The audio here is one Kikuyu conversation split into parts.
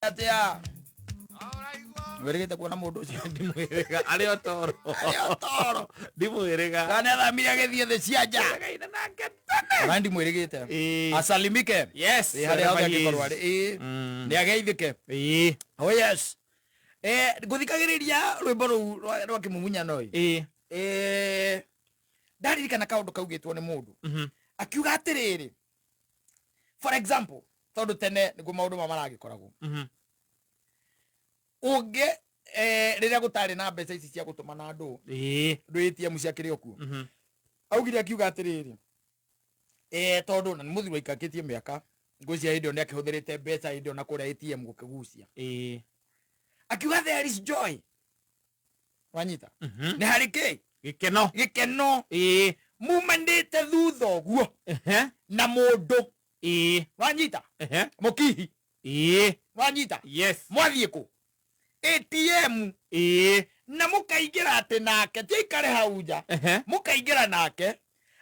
Atia wĩrĩgĩte kuona mũndũ ũcio? Ndimwĩrĩga arĩ o toro. Arĩ o toro. Ndimwĩrĩga. Kana nĩathamire agĩthiĩ thĩ cia nja. Gaine nake tene. Ona ndimwĩrĩgĩte. Asalimike. Yes. Ĩ, harĩa hothe wherever he angĩkorwo is. arĩ. Ĩ, nĩ ageithĩke. Oh yes, ngũthikagĩrĩria rwĩmbo rũu rwa kĩmumunyano ĩ. Ndaririkana kaũndũ kaugĩtwo nĩ mũndũ akiuga atĩrĩrĩ, for example, tondũ tene nĩguo maũndũ ma maragĩkoragwo ũngĩ rĩrĩa gũtarĩ na mbeca ici cia gũtũmana andũ ndũ ATM ciakĩrĩ o kuo. Augire akiuga atĩrĩrĩ, tondũ na nĩ mũthuri waikangĩtie mĩaka, ngwĩciria hĩndĩ ĩyo nĩ akĩhũthĩrĩte mbeca hĩndĩ ĩyo na kũrĩa ATM gũkĩgucia. Akiuga there is joy, wanyita? Nĩ harĩ kĩ? Gĩkeno. Gĩkeno mumanĩte thutha ũguo na mũndũ, wanyita? Mũkihi. Wanyita? Yes. Mwathiĩ kũ ATM na mũkaingĩra atĩ nake ti aikare hau nja. Mũkaingĩra nake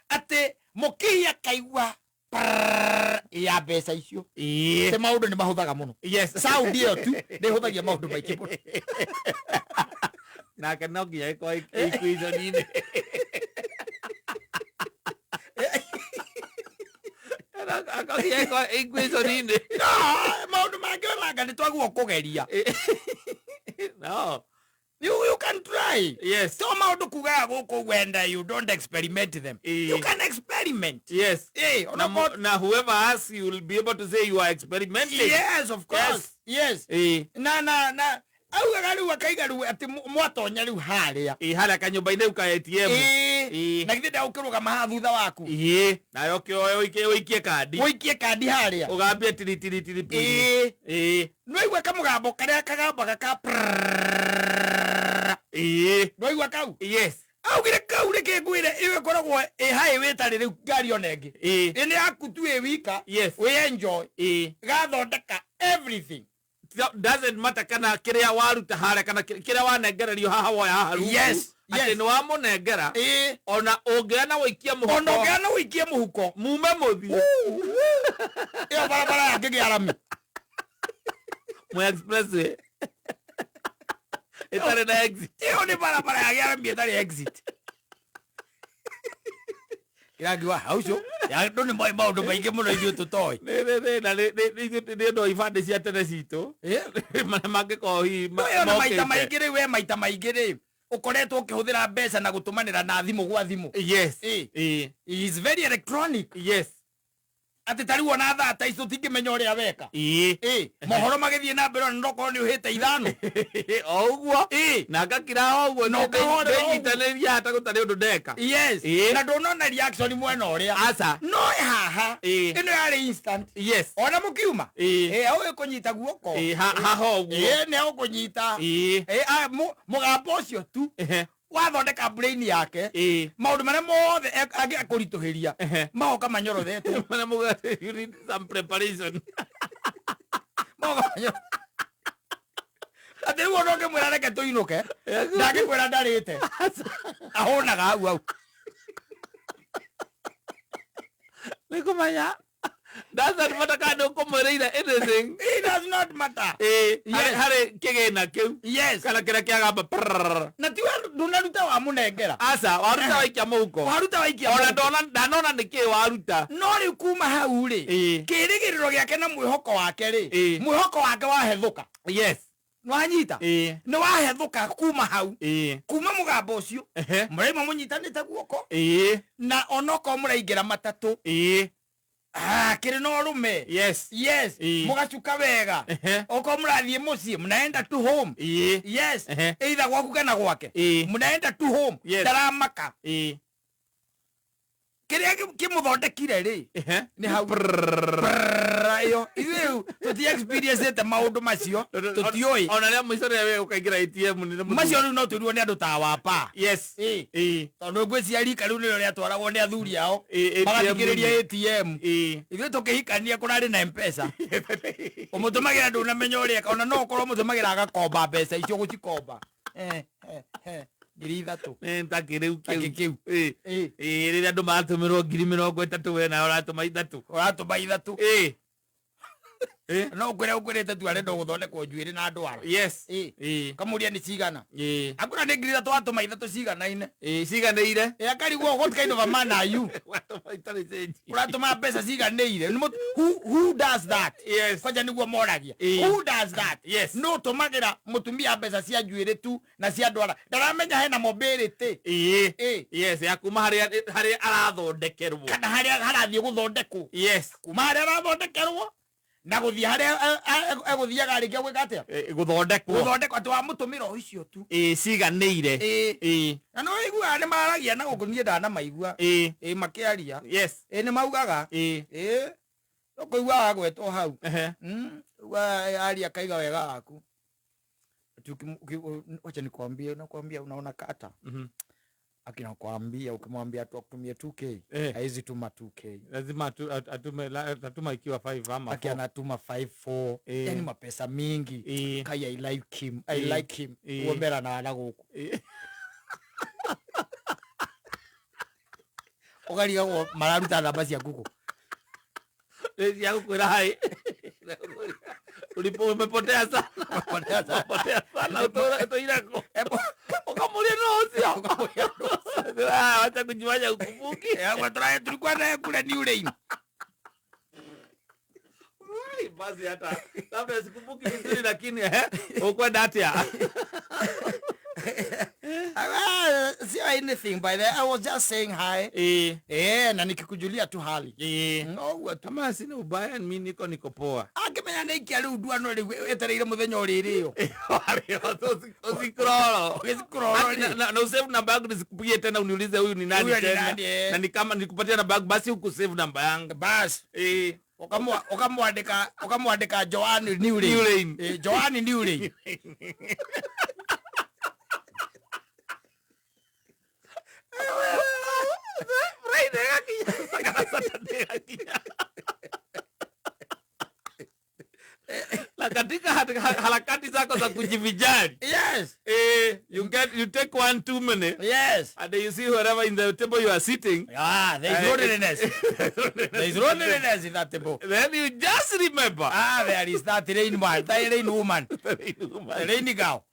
atĩ mũkihi akaigua prrrr ya mbeca icio. Atĩ maũndũ nĩ mahũthaga mũno. Sound ĩyo tu nĩ ĩhũthagia maũndũ maingĩ mũno. Nake no nginya ĩkorwo equation-inĩ. Akoria ĩkorwo equation-inĩ. No, maũndũ mangĩ onanga nĩ twagwo kũgeria. No. You can try. So maũndũ kugaga gũkũ wenda, you don't experiment them. You can experiment. Na, na whoever asks, you will be able to say you are experimenting. Yes, of course, yes. Na augaga rĩu akaiga rĩu atĩ mwatonya rĩu harĩa. Ĩ, harĩa kanyũmba-inĩ kau ka ATM. Na githĩ ndagũkĩrũgama haha thutha waku? Ĩ, nawe ũkĩoe ũikie kandi. Ũikie kandi harĩa. Ũgambie tiri tiri tiri pini. Nĩwaigua kamũgambo karĩa kagambaga ka prrrr? Nĩwaigua kau? Yes. Augire kau rĩkĩ ngwĩre ĩyo ĩkoragwo ĩ highway ĩtarĩ rĩu ngari ona ĩngĩ. Ĩ nĩ yaku tu ĩ wika. Wĩ enjoy. Gathondeka everything. Doesn't matter kana kĩrĩa waruta harĩa kana kĩrĩa wanengererio haha woya haha rungu. Atĩ nĩ wamũnengera. Ona ũngĩoya na wũikie mũhuko. Ona ũngĩoya na wũikie mũhuko. Mume mũthiĩ. Ĩyo barabara yangĩgĩa rami. Mwe expressway. Ĩtarĩ na exit. Ĩyo nĩ barabara yagĩa rami ĩtarĩ exit. Kĩrangiwa hau ũcio andũ nĩ moĩ maũndũ maingĩ mũno ithuĩ tũtoĩ. Nĩ na nĩ ũndũ wa ibandĩ cia tene citũ. Marĩa mangĩkorwo hihi Ĩyo nĩ maita mokĩte. Maingĩ rĩ, we maita maingĩ rĩ ũkoretwo ũkĩhũthĩra mbeca na gũtũmanĩra na thimũ gwa thimũ. Is very electronic. Atĩ ta rĩu ona thaa ta ici tũtingĩmenya ũrĩa weka. Mohoro magĩthiĩ na mbere ona nokorwo nĩ ũhĩte ithano. O ũguo. Na ngakira o ũguo. Na ũkahorera ũguo. Ndĩnyitanĩria hata gũtarĩ ũndũ ndeka. Na ndũnona reaction mwena ũrĩa. Aca. No haha ĩno yarĩ instant. Ona mũkiuma au ĩkũnyita guoko. Haha ũguo. Nĩ agũkũnyita. Mũgambo ũcio tu wathondeka brain yake maũndũ marĩa mothe angĩakũritũhĩria magoka manyorothetwo. Marĩa mugaga you need some preparation. Magoka atĩ rĩu ona ũngĩmwĩra reke tũinũke, ndangĩkwĩra ndarĩte, ahũnaga hau hau. Nĩ kũmenya doesn't matter kana nĩ ũkũmwĩrĩire anything. It does not matter. Harĩ kĩgĩna kĩu kana kĩrĩa kĩagamba prrrr. Na ti ndũnaruta wamũnengera. Aca, waruta waikia mũhuko. Waruta waikia Ona mũhuko. Ndanona nĩ kĩĩ waruta. No rĩu kuma hau rĩ, kĩrĩgĩrĩro gĩake na mwĩhoko wake rĩ, mwĩhoko wake wahethũka. Nwanyita? Nĩ wahethũka kuma hau, kuma mũgambo ũcio mũraima mũnyitanĩte guoko na onokorwo mũraingĩra matatũ. Kĩrĩ na ũrũme. Mũgacuka wega. Okorwo mũrathiĩ mũciĩ, mnaenda to home. Either gwaku kana gwake. Mnaenda to home. Ndaramaka. Kĩrĩa kĩmũthondekire rĩ nĩ hau prrrr ĩyo. Ithuĩ rĩu tũti experience maũndũ macio, tũtiũĩ. Ona rĩa mũico rĩrĩa we ũkaingĩra ATM nĩ mũthuri. Macio rĩu no twĩrwo nĩ andũ ta wapa. Tondũ ngwĩciria rika rĩu nĩrĩo rĩatwaragwo nĩ athuri ao ATM. Magathikĩrĩria ATM. Ithuĩ tũkĩhikania kũrarĩ na Mpesa, ũmũtũmagĩra ndũnamenya ũrĩa eka, ona no ũkorwo ũmũtũmagĩra agakomba mbeca icio gũcikomba. 3000. Nĩ ta kĩrĩu. Ta kĩu. Rĩrĩa andũ maratũmĩrwo 30,000, we nawe ũratũma ithatũ. Ũratũma ithatũ. No ũkwĩre ũkwĩrĩte tu arenda gũthondekwo njuĩrĩ na ndwara. Yes. Ũkamũria nĩ cigana. Akwĩra nĩ 3,000 watũma 3 ciganaine. Ciganĩire. Akarigwo what kind of a man are you? Watũma itarĩ change. Ũratũma mbeca ciganĩire. Who does that? Yes. Kwanja nĩguo moragia. Who does that? Yes. No ũtũmagĩra mũtumia mbeca cia njuĩrĩ tu na cia ndwara. Ndaramenya hena mobility. Yes, ya kuma harĩa arathondekerwo. Kana harĩa harathiĩ gũthondekwo. Yes. Kuma harĩa arathondekerwo na gũthiĩ harĩa egũthiaga rĩngĩ gwĩka atĩa? Gũthondekwo. Gũthondekwo atĩ wamũtũmĩra o icio tu. Ciganĩire. Na nĩ ũiguaga nĩ maragia na gũkũ niĩ ndanamaigua. Makĩaria. Yes. Nĩ maugaga. Ũkũiguaga gwetwo hau. Aria kaiga wega waku. Wacha nikwambie, nakwambia unaona kata. Akinakwambia ukimwambia tu akutumie 2K, haizi tuma 2K. Lazima atuma ikiwa 5 ama 4. Aki anatuma 5 4. Yani mapesa mingi. Kai I like him. I like him. Uomera na ana guku. Ukarigagwo mararuta namba cia Google. Cia gũkwĩra hi. Umepotea sana. Umepotea sana. Umepotea sana. Utũire kũ? Ũkamũria no ũcio. Ũkamũria no ũcio. Wacha kujifanya hukumbuki. Tulikuwa naye kule New Lane. Basi hata labda sikumbuki vizuri lakini ukwenda atia. See anything by there. I was just saying hi. Na nikikujulia tu hali. No, kama sina ubaya mimi niko poa. Akimenya nĩ ikia rĩu nduano rĩu etereire mũthenya ũrĩrĩo. Usikrolo. Usikrolo. Na usave namba yangu nisikupigie tena uniulize huyu ni nani tena. Na ni kama nikupatia namba yangu basi ukusave namba yangu. Basi. Ukamwandika Joanne New Lane. Joanne New Lane. Friday gakinya, Saturday gakinya. Na katika harakati zako za kujivijari. Yes. You take 1-2 minutes. Yes. And then you see whoever in the table you are sitting. Ah, there is loneliness. There is loneliness in that table. Then you just remember. Ah, there is that rain man, that rain woman. The rain woman. The rain girl.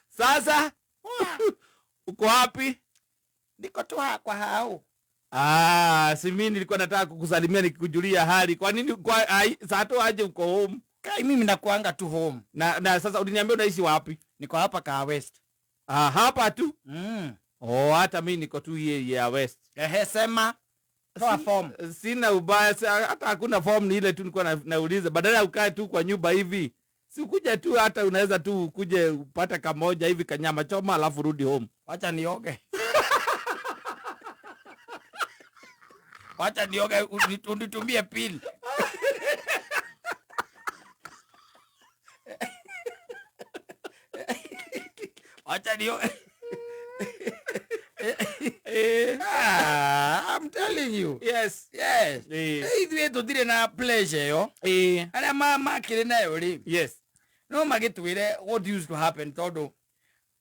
Sasa uko wapi? Niko tu kwa hao. Ah, si mimi nilikuwa nataka kukusalimia nikikujulia hali. Kwa nini kwa saa aje uko home? Kai mimi nakuanga tu home. Na sasa uliniambia unaishi wapi? Niko hapa Ka West. Ah, hapa tu? Oh, hata mimi niko tu ya West. Ehe, sema toa form. Sina ubaya, hata hakuna form, ni ile tu nilikuwa nauliza. Badala ukae tu kwa nyumba hivi. Si ukuja tu, hata unaweza tu ukuje upate kamoja hivi kanyama choma alafu rudi home. Wacha nioge. Wacha nioge unitumie pili. Wacha nioge. I'm telling you. Yes. Yes. Ithuĩ tũtirĩ na pleasure yo. Arĩa makĩrĩ nayo rĩ. Yes. No magĩtwĩre what used to happen tondũ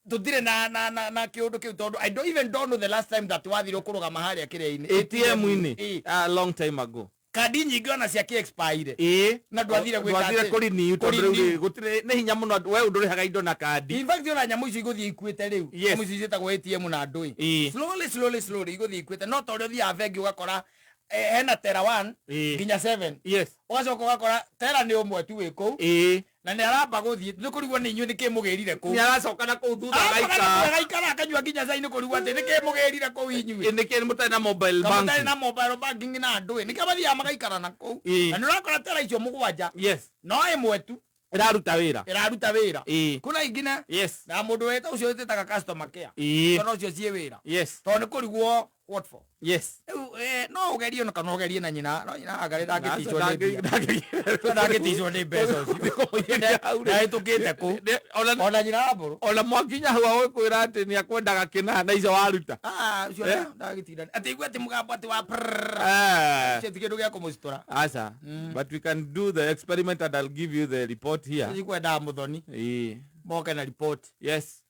tũtirĩ na kĩũndũ kĩu tondũ I don't even don't know the last time that wathire kũrũgama harĩa kĩrĩa-inĩ. ATM-inĩ. A long time ago. Kandi nyingĩ ona cia expire. Na ndwathire gwĩka atĩ. Ndwathire kũrenew tondũ rĩu gũtirĩ nĩ hinya mũno we ndũrĩhaga indo na kandi. In fact ona nyamũ icio igũthiĩ ikuĩte rĩu. Nyamũ icio ciĩtagwo ATM na ndũĩ. Slowly slowly slowly igũthiĩ ikuĩte. No ta ũrĩa ũthiaga bengi ũgakora hena tera 1 nginya 7. Yes. Ũgacoka ũgakora tera nĩ ũmwe tu wĩ kũu. Na nĩ aramba gũthiĩ nĩ kũrigwo nĩ inyuĩ nĩkĩ mũgĩrire kũu. Nĩ aracoka na kũu thutha agaikara. Agaikara akanyua nginya cai nĩ kũrigwo atĩ nĩkĩ mũgĩrire kũu inyuĩ. Nĩkĩ mũtarĩ na mobile banking. Mũtarĩ na mobile banking na ndũĩ. Nĩkĩo mathiaga magaikara na kũu. Na nĩ ũrakora tera icio mũgwanja. Yes. No ĩmwe tu. Ĩraruta wĩra. Ĩraruta wĩra. Kuna ingine. Yes. Na mũndũ weta ũcio wĩtĩtaga customer care. Tondũ ũcio ciĩ wĩra. Yes. Tondũ nĩ kũrigwo what for? Yes. No ugerie no kana ugerie na nyina. No nyina angarĩ ndangĩticwo nĩ mbia. Ndangĩticwo nĩ mbeca ũcio. Ndahĩtũkĩte kũ. Ona nyina wa mbũrũ. Ona mwakinya hau agũkwĩra atĩ nĩ akwendaga kĩna na icio waruta. Ah, ũcio ndagĩtinda. Atĩ igua atĩ mũgambo atĩ wa prrrr. Ũcio ti kĩndũ gĩa kũmũcitora. Aca. But we can do the experiment and I'll give you the report here. Nĩkwendaga mũthoni. Moke na report. Yes.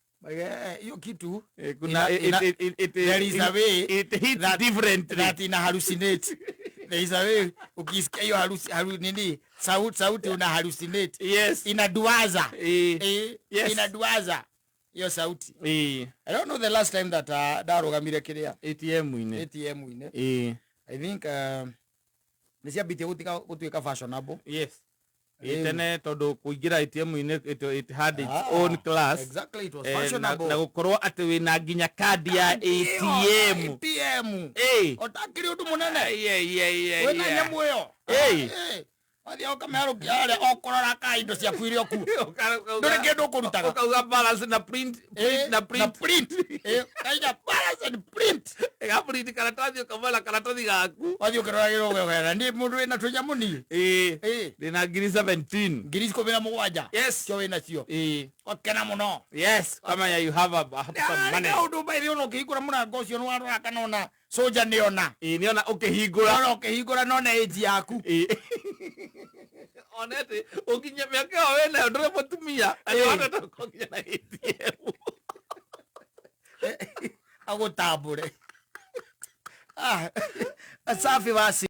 Hiyo kitu kuna there is a way it hits differently that ina hallucinate. There is a way ukisikia hiyo harusi haru, nini sauti una hallucinate. Inaduaza. Inaduaza hiyo sauti. I don't know the last time that ndarugamire kiria ATM-inĩ. ATM-inĩ. I think nĩ ciambĩtie gũtiga gũtuĩka fashionable. Ĩ, tene tondũ kũingĩra ATM-inĩ it had its own class. Exactly, it was Na, fashionable. na gũkorwo atĩ wĩna nginya kandi ya ATM. ATM. Otakĩrĩ ũndũ mũnene. Wĩna nyamũ ĩyo. Wathiĩ ũkameharũkia harĩa o kũrora ka indo ciaku iria kuo. Ndũrĩ kĩndũ ũkũrutaga. Ũkauga balance na print, print na Na print. print. Kaiga balance and print. Ĩgaprint karatathi ũkamena karatathi gaku. Wathiĩ ũkĩroragĩrwo ũgekera nĩ mũndũ wĩna tũnyamũ niĩ. Ndĩna 17,000. 17,000. Cio wĩnacio. Ũkena mũno. Yes, kamenya you have some money. Kaũndũ mbairĩ ona ũkĩhingũra mũrango ũcio nĩwarora kana ona soja nĩona. Nĩona ũkĩhingũra. Nona ũkĩhingũra nona age yaku. One atĩ ũkinye mĩaka ĩyo wĩnayo ndũrĩ mũtumia. Na nĩwahota gũkinya na ATM. Agũtambũre. Safi basi.